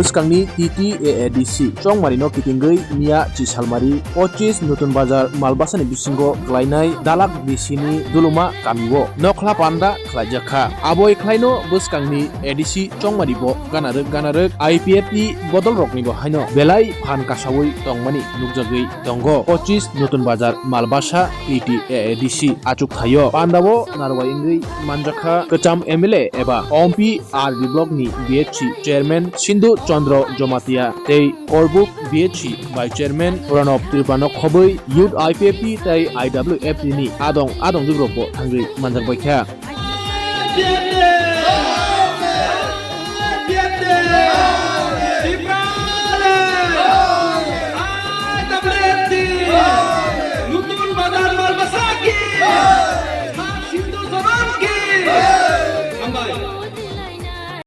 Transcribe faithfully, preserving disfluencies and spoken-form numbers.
Bwskangni T T A A D C Chongmarino kitingwi miya Chisalmari pochis Nutun Bazar Malbasani bisingo klainai Dalak D C ni Duluma kamio nokhla panda khlaijakha. Aboi khlaino bwskangni A D C Chongmari bo ganarwk ganarwk I P F T bodolroknibo haino belai phan kasawi tongmani nukjagwi tongo pochis Nutun Bazar Malbasa T T A A D C achuk thaio. Pandao narwai wngwi manjakha kwcham M L A eba Ompi R D block ni B H C chairman Sindhu Chandra Jamatia tei Korbuk B H C vice chairman Pranab Tripano khobwi youth I P F T tei I W F T ni adong adongjwkrokbo thangwi manjakbaikha.